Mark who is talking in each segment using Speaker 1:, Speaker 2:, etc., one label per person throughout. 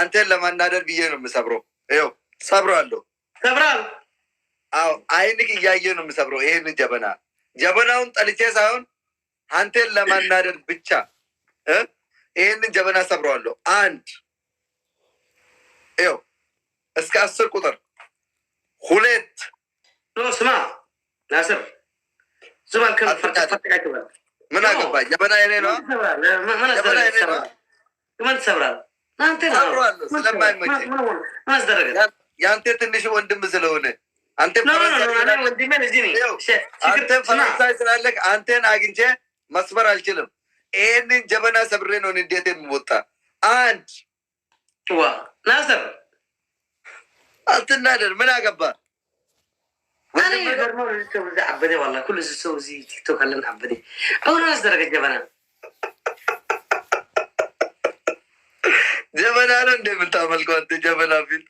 Speaker 1: አንተን ለማናደድ ብዬ ነው የምሰብረው። ይኸው ሰብረዋለሁ።
Speaker 2: ሰብራል።
Speaker 1: አዎ፣ አይንክ እያየ ነው የምሰብረው ይሄን ጀበና። ጀበናውን ጠልቼ ሳይሆን አንተን ለማናደድ ብቻ ይሄንን ጀበና ሰብረዋለሁ። አንድ፣ ይኸው እስከ 10 ቁጥር፣ ሁለት።
Speaker 2: ስማ ናስር፣ ዝም አልከም።
Speaker 1: ምን አገባ? ጀበና የኔ ነው። ጀበና የኔ ነው።
Speaker 2: ምን ትሰብራለህ? አንተ
Speaker 1: ሰብረዋለሁ ስለማይመቸኝ።
Speaker 2: ምን አስደረገ?
Speaker 1: የአንተ ትንሽ ወንድም ስለሆነ፣ አንተ ፈረንሳይ ስላለህ አንተን አግኝቼ መስበር አልችልም። ይሄንን ጀበና ሰብሬ ነው እንዴት የሚወጣ። አንድ።
Speaker 2: ናስር።
Speaker 1: አትናደድ። ምን አገባ?
Speaker 2: አበደ والله፣ ኩሉ ሰው እዚህ ቲክቶክ አለን አበደ። አሁን አስደረገ ጀበና።
Speaker 1: ጀበና ነው እንደምታመልከው አንተ ጀበና ፊት።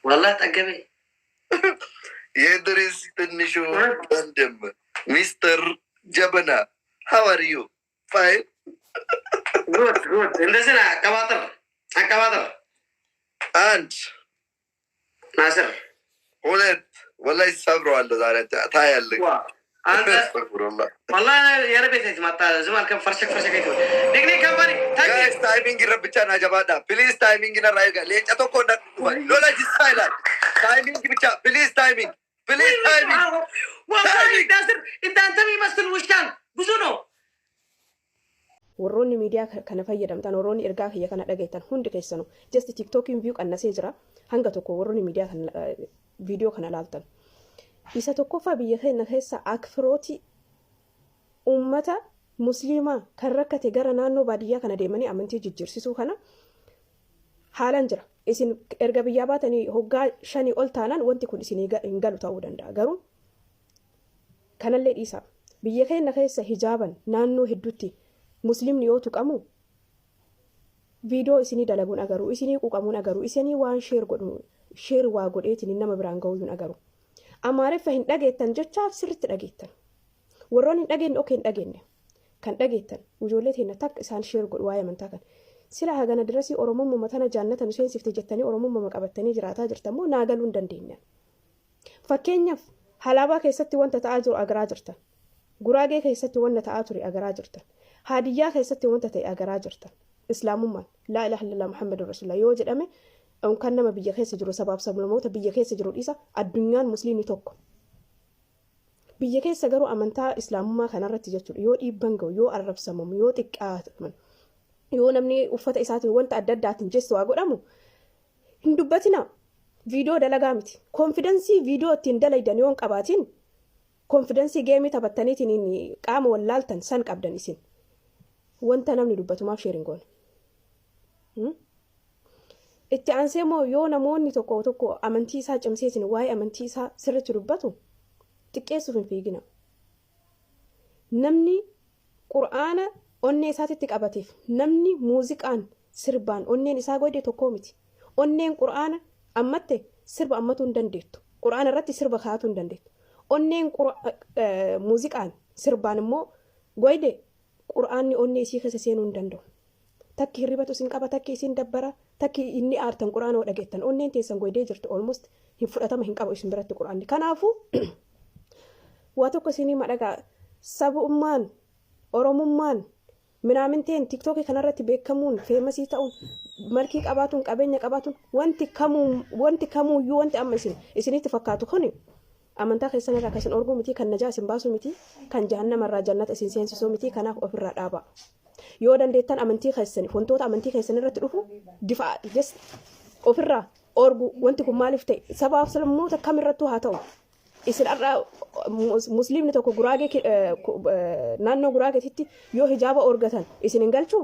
Speaker 2: والله ጠገበ።
Speaker 1: የድሪስ ትንሹ ወንድም ሚስተር ጀበና፣ how are you? Fine?
Speaker 2: Good, good። እንደዚህ ና፣ አቀባጥር አቀባጥር።
Speaker 1: አንድ።
Speaker 2: ናስር።
Speaker 1: ሁለት። والله ሰብረዋለሁ ዛሬ ታያለህ።
Speaker 2: አንተ።
Speaker 1: أستغفر الله።
Speaker 2: والله የረቤት ማጣ ዝም አልከም። ፈርሸክ ፈርሸክ ዲግኒ ካምፓኒ።
Speaker 1: Guys, timing irra ብቻ ና jabaadha, please. Timing irra eega. Leenca tokko lola jissaa ilaal. Timing ብቻ please, timing please, timing.
Speaker 2: والله ናስር እንዳንተ የሚመስል ውሻን ብዙ ነው።
Speaker 3: Warroonni miidiyaa kana fayyadamtan, warroonni ergaa kiyya kana dhageettan hundi keessanuu, just TikTokiin view qannasee jira hanga tokko. Warroonni miidiyaa kana viidiyoo kana laaltan, isa tokkoffaa, biyya keenya keessa akfirooti uummata musliimaa kan rakkate gara naannoo baadiyyaa kana deemanii amantii jijjiirsisuu kana haalaan jira. Isin erga biyyaa baatanii hoggaa 5 ol taanaan wanti kun isin hin galu ta'uu danda'a. Garuu kanallee dhiisa. Biyya keenya keessa hijaaban naannoo hedduutti muslimni yoo tuqamu viidiyoo isinii dalaguun agaru, isinii quqamuun agaru, isinii waan share godhu share waa godheetiin nama biraan gahuun agaru. Amaariffa hin dhageettan jechaaf sirriitti dhageettan. Warroonni hin dhageenye, okay, hin dhageenye. Kan dhageettan ijoollee teenya takka isaan share godhu waa'ee amantaa kana. Sila hagana dirasii Oromummaa tana jaannata nu seensifte jettanii Oromummaa qabattanii jiraataa jirtan moo naa galuu hin dandeenye. Fakkeenyaaf, Halaabaa keessatti wanta ta'aa jiru agaraa jirtan. Guraagee keessatti wanta ta'aa ture agaraa jirtan. Haadiyyaa keessatti wanta ta'e agaraa jirtan. Islaamummaan لا إله إلا الله محمد رسول الله yoo jedhame, kan nama biyya keessa jiru, sabaaf sablamoota biyya keessa jiru dhiisa, addunyaan musliimni tokko. Biyya keessa garuu amantaa islaamummaa kanarratti jechuudha yoo dhiibban gahu, yoo arrabsamamu, yoo xiqqaataman, yoo namni uffata isaatiin wanta adda addaatiin jestu waa godhamu hin dubbatina. Viidiyoo dalagaa miti. Confidence viidiyoo ittiin dalaydan yoo hin qabaatin, confidence game taphattaniitiin qaama wallaaltan san qabdan isin. Wanta namni dubbatumaaf share hin goone. Itti aansee immoo yoo namoonni tokko tokko amantii isaa cimseetiin waa'ee amantii isaa sirriitti dubbatu xiqqeessuuf hin fiigina. Namni Qur'aana onnee isaatitti qabateef namni muuziqaan sirbaan onneen isaa godhe tokkoo miti. Onneen Qur'aana ammatte sirba ammatuu hin dandeettu. Qur'aana irratti sirba kaa'atuu hin dandeettu. Onneen muuziqaan sirbaan immoo goyde Qur'aanni onnee isii keessa seenuu hin danda'u. Takki hirribatu isin qaba, takki isin dabbara, takki inni aartan Qur'aana yoo dhageettan onneen teessan goydee jirti, almost hin fudhatama hin qabu isin biratti Qur'aanni. Kanaafuu waa tokko isinii madhagaa, sabummaan, Oromummaan, minaaminteen TikTokii kanarratti beekamuun, famous ta'uun, malkii qabaatuun, qabeenya qabaatuun, wanti kamuuyyuu, wanti amma isin isinitti fakkaatu kuni amantaa keessan irraa kan isin orguu miti, kan najaa isin baasuu miti, kan jahannama irraa jannata isin seensisuu miti. Kanaaf ofirraa dhaaba. Yoo dandeettan amantii keessan, wantoota amantii keessan irratti dhufu difaa, just ofirraa orgu. Wanti kun maaliif ta'e, sabaaf sablammoota kamirrattuu haa ta'u, isin har'a musliimni tokko Guraagee, naannoo Guraageetitti yoo hijaaba orgatan isin hin galchuu?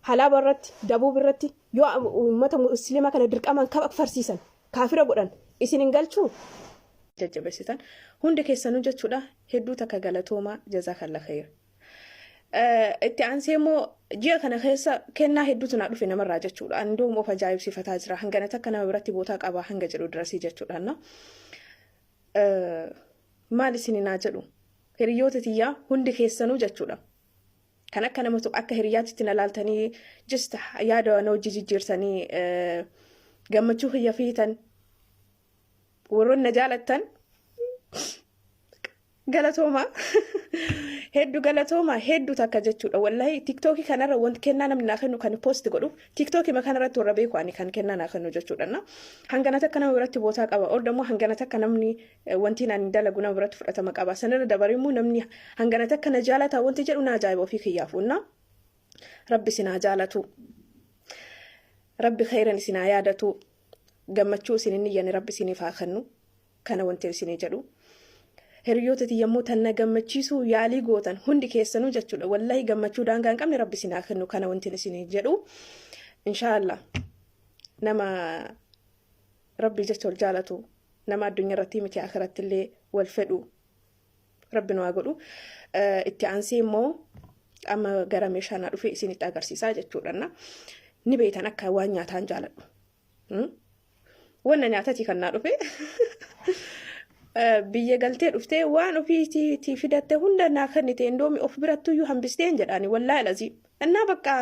Speaker 3: Halaaba irratti, Dabuub irratti yoo uummata musliima kana dirqamaan farsiisan, kaafira godhan, isin hin galchuu? Jajjabeessitan hundi keessanuu jechuudha, hedduu takka galatoomaa, جزاك الله خير. Itti aansee immoo ji'a kana keessa kennaa hedduutu naa dhufe namarraa jechuudha. Andoom of ajaa'ibsiifataa jira. Hangana takka nama biratti bootaa qabaa hanga jedhu dirasii jechuudha. Maal isin naa jedhu, hiriyoota tiyyaa hundi keessanuu jechuudha. Kan akka nama tokko akka hiriyaatti na laaltanii, just yaada na hojii jijjiirsanii, gammachuu kiyya fiitan, warroonni na jaalattan, galatooma, hedduu galatooma, hedduu takka jechuudha. Wallahi TikTokii kanarra wanti kennaa namni naa kennu kan post godhu TikTokii kanarratti warra beeku ani kan kennaa naa kennu jechuudha. Hangana takka nama biratti bootaa qaba. Ol dammoo hangana takka namni wanti naan dalagu nama biratti fudhatama qaba. Sanirra dabaree immoo namni hangana takka na jaalata wanti jedhu na ajaa'iba ofii kiyyaafu. Rabbi isin haa jaalatu. Rabbi khayran isin haa yaadatu. Gammachuu isin hin iyyanne Rabbi isiniif haa kennu. Kana wanti isinii jedhu. Hiriyoota yommuu tan na gammachiisuu yaalii gootan hundi keessanuu jechuudha. Wallahi gammachuu daangaa hin qabne Rabbi isin haa kennu, kana wanti isinii jedhu. Inshaallah nama Rabbi jecha wal jaalatu, nama addunyaa irratti miti akhiratti illee wal fedhu Rabbi nu haa godhu. Itti aansee immoo amma gara meeshaa naa dhufee isinitti agarsiisaa jechuudha. Ni beektan akka waan nyaataan jaaladhu. Wanna nyaatati kan naa dhufe. Biyya galtee dhuftee waan ofiitii fidatte hunda naa kennite, indoomi of birattuyyuu hambisteen jedhaani, wallaahi lazii. Innaa bakka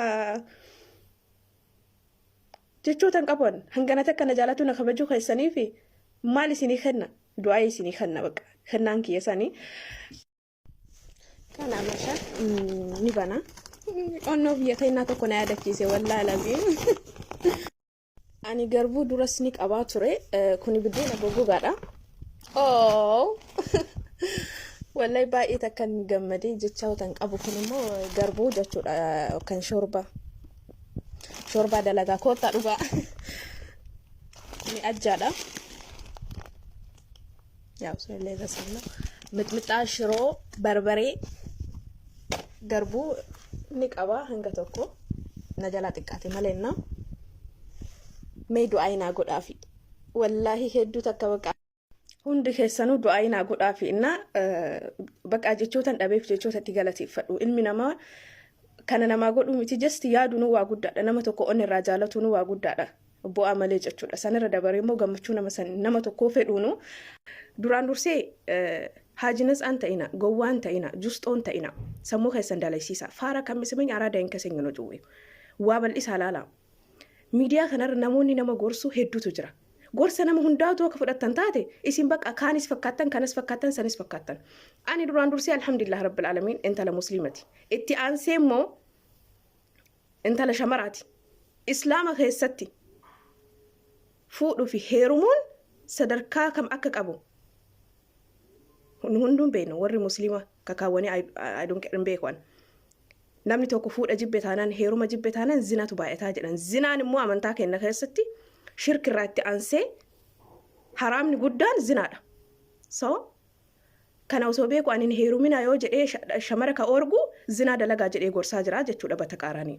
Speaker 3: jechoota hin qaban, hangana takka na jaalatu, na kabajuu keessanii fi maal isinii kenna, du'aa isinii kenna, bakka kennaan kiyya sanii. Kana meeshaa ni bana. Onnoo biyya keenyaa tokko na yaadachiise, wallaahi lazii. Ani garbuu duras ni qabaa ture. Kuni biddeena goggogaadha. Oh! Wallahi baay'ee takkan gammadee jecha kan qabu. Kun immoo garbuu jechuudha, kan shorbaa. Shorbaa dalagaa, koottaa dhugaa. Kuni ajjaadha. Yaa sunillee tasanna. Mixmixaa, shiroo, barbaree, garbuu ni qaba hanga tokko. Na jalaa xiqqaate malee na. Mee du'aa naa godhaafi. Wallaahi hedduu takka baqa. Hundi keessanuu du'aa naa godhaafi. Inna bakka jechootan dhabeef jechoota itti galateeffadhu. Ilmi namaa kana namaa godhuu miti, just yaaduun waa guddaadha. Nama tokko onni irraa jaalatuun waa guddaadha. Bu'aa malee jechuudha. Sanirra dabaree immoo gammachuu nama san nama tokkoo fedhuunu. Duraan dursee haaji natsaan ta'ina, gowwaan ta'ina, jusxoon ta'ina. Sammuu keessan dalaysiisa. Faara kan misimany araada hin kesenyu no cuwwe. Waa bal'isaa laala. Miidiyaa kanarra namoonni nama gorsu hedduutu jira. Gorsa nama hundaatu akka fudhattan taate isin bakka kaanis fakkaattan, kanas fakkaattan, sanis fakkaattan. Ani duraan dursee alhamdulillah rabbil alamiin intala musliimati. Itti aansee immoo intala shamaraati. Islaama keessatti fuudhuu fi heerumuun sadarkaa kam akka qabu hunduun beeknu, warri musliima kakaawwanii hin beeku. Namni tokko fuudha jibbe taanaan, heeruma jibbe taanaan, zinatu baay'ataa jedhan. Zinaan immoo amantaa keenya keessatti shirkirraa itti aansee haraamni guddaan zinaadha. So kana osoo beeku ani hin heerumina yoo jedhee shamara ka orgu zinaa dalagaa jedhee gorsaa jira jechuudha bata qaaraanii.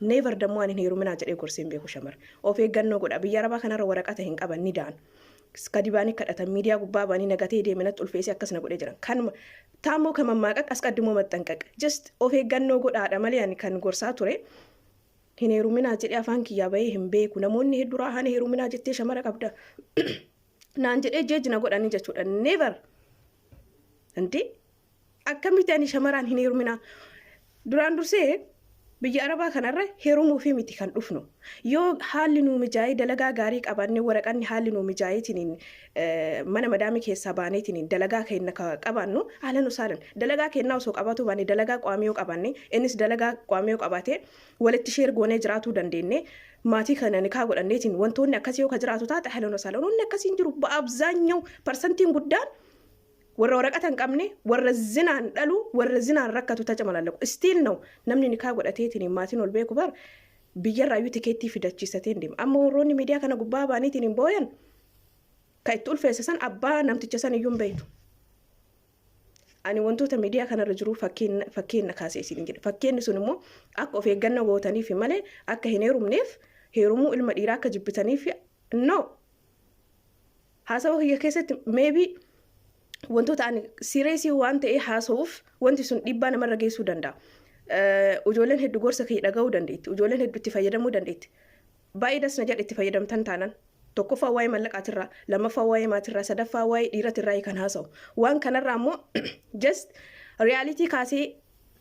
Speaker 3: Never dammoo ani hin heeruminaa jedhee gorsee hin beeku shamara. Of eeggannoo godha. Biyya arabaa kanarra waraqata hin qaban ni da'an. Gadi baanii kadhatan, miidiyaa gubbaa baanii nagatee deeminatti ulfeessee akkas na godhee jiran. Kanuma taamoo kan mammaaqaq as qaddimoo maxxanqaq. Just of eeggannoo godhaadha malee ani kan gorsaa ture. Hin heeruminaa jedhee afaan kiyyaa bahee hin beeku. Namoonni hedduu raahaan heeruminaa jettee shamara qabda naan jedhee jeejina godhanii jechuudha. Never. Indi akkamitti ani shamaraan hin heeruminaa? Duraan dursee biyya arabaa kanarra heerumuufi miti kan dhufnu. Yoo haalli nuu mijaa'ee, dalagaa gaarii qabaannee, waraqanni haalli nuu mijaa'eetiin, mana madaamii keessaa baaneetiin dalagaa keenya qabaannu, haala nu saalan. Dalagaa keenyaa osoo qabaatu baanne, dalagaa qaamii yoo qabaanne, innis dalagaa qaamii yoo qabaate, walitti share goonee jiraatuu dandeenye, maatii kana nikaa godhanneetiin wantoonni akkasii yoo ka jiraatu taate, haala nu saalan. Wanni akkasii hin jiru. Abzaanyaw parsantiin guddaan warra waraqata hin qabne, warra zinaan dhalu, warra zinaan rakkatu tacamalallaqu. Still no, namni nikaa godhateetiin maatiin ol beeku bar biyyarraayyuu tikeettii fidachiisateen deema. Amma warroonni miidiyaa kana gubbaa ba'aniitiin hin booyan, ka itti ulfeesse san abbaa namticha san iyyuu hin beektu. Ani wantoota miidiyaa kanarra jiru fakkeenya kaasee isin jedhe. Fakkeenyi sun immoo akka of eeggannoo gootaniif malee akka hin heerumneef, heerumuu ilma dhiiraa akka jibbitaniif no. Haasawa kiyya keessatti maybe wantoota ani serious waan ta'ee haasa'uuf wanti sun dhiibbaa namarra geessuu danda'a. Ijoolleen hedduu gorsa kiyya dhaga'uu dandeetti. Ijoolleen hedduu itti fayyadamuu dandeetti. Baay'ee das na jedhe itti fayyadamtan taanan. Tokkoffaa waa'ee mallaqaatirraa, lammaffaa waa'ee maatirraa, sadaffaa waa'ee dhiiratirraa kan haasa'u. Waan kanarraa immoo just reality kaasee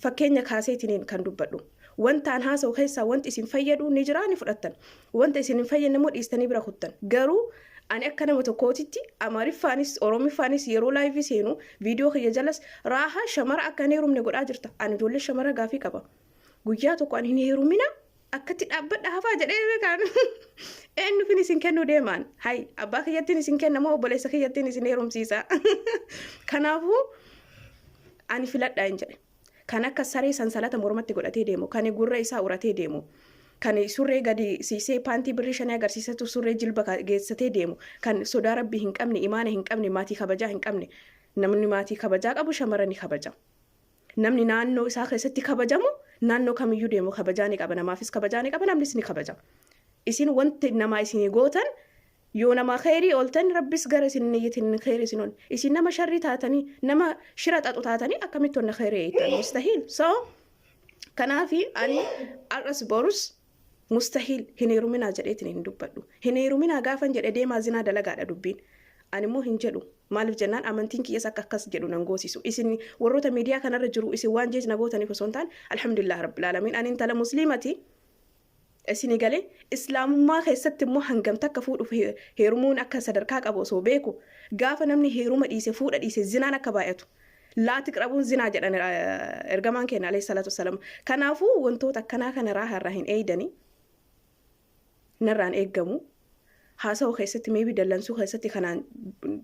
Speaker 3: Fakkeenya kaaseetiniin kan dubbadhu. Wanta an haasa'u keessaa wanti isin fayyadu ni jira, ni fudhattan. Wanta isin hin fayyadne immoo dhiistanii bira kuttan. Garuu ani akka nama tokkootitti Amaariffaanis Oromiffaanis yeroo live seenu, viidiyoo kiyya jalas raaha shamara akka hin heerumne godhaa jirta. Ani ijoollee shamara gaafii qaba. Guyyaa tokko ani hin heerumina, akkatti dhaabbadha hafaa jedhee beekaan eenyufin isin kennuu deemaan? Hay, abbaa kiyyattiin isin kenna moo obboleessa kiyyattiin isin heerumsiisa? Kanaafuu ani filadhaa hin jedhe. Kan akka saree sansalata mormatti godhatee deemu, kan gurra isaa uratee deemu, kan surree gadi siisee paantii birrii 5 agarsiisatu surree jilba geessatee deemu, kan sodaa Rabbii hin qabne, imaana hin qabne, maatii kabajaa hin qabne. Namni maatii kabajaa qabu shamara ni kabaja. Namni naannoo isaa keessatti kabajamu naannoo kamiyyuu deemu kabajaa ni qaba. Namaafis kabajaa ni qaba, namnis ni kabaja. Isin wanti namaa isinii gootan, yoo nama kheyrii ooltan, Rabbis gara isin niyyatin kheyrii isin ool. Isin nama sharrii taatanii, nama shira xaxu taatanii, akkamitti onna kheyrii eeytan? Mustahiil. So kanaafi ani har'as borus mustahiil hin heeruminaa jedheetiin hin dubbadhu. Hin heeruminaa gaafan jedhe deemaa zinaa dalagaadha dubbiin. Ani immoo hin jedhu. Maaliif jennaan, amantiin kiyyas akka akkas jedhu nan goosisu. Isin warroota miidiyaa kanarra jiru, isin waan jeej na gootaniif osoo hin taane, alhamdulillah rabbil aalamiin, ani intala Musliimati. Isinii galee, Islaamummaa keessatti immoo hangam takka fuudhuuf heerumuun akka sadarkaa qabu osoo beeku, gaafa namni heeruma dhiise, fuudha dhiise, zinaan akka baay'atu, laa tiqrabuun zinaa jedhan ergamaan keenya alayhi salaatu wasalaam. Kanaafuu wantoota akkanaa kana raaha irraa hin eeydanii, narraan eeggamu. Haasa'u keessatti, maybe dallansuu keessatti kanaan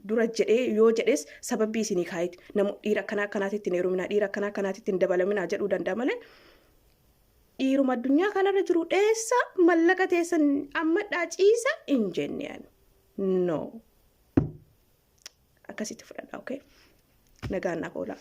Speaker 3: dura jedhee yoo jedhes, sababii isinii kaayiti namu dhiira akkanaa akkanaatitti hin heeruminaa, dhiira akkanaa akkanaatitti hin dabalaminaa jedhuu danda'a malee, dhiiruma addunyaa kanarra jiru dheessa mallaqa teessan ammadhaa ciisa hin jenne ani. No. Akkasitti fudhadha, okay? Nagaan naaf oolaa.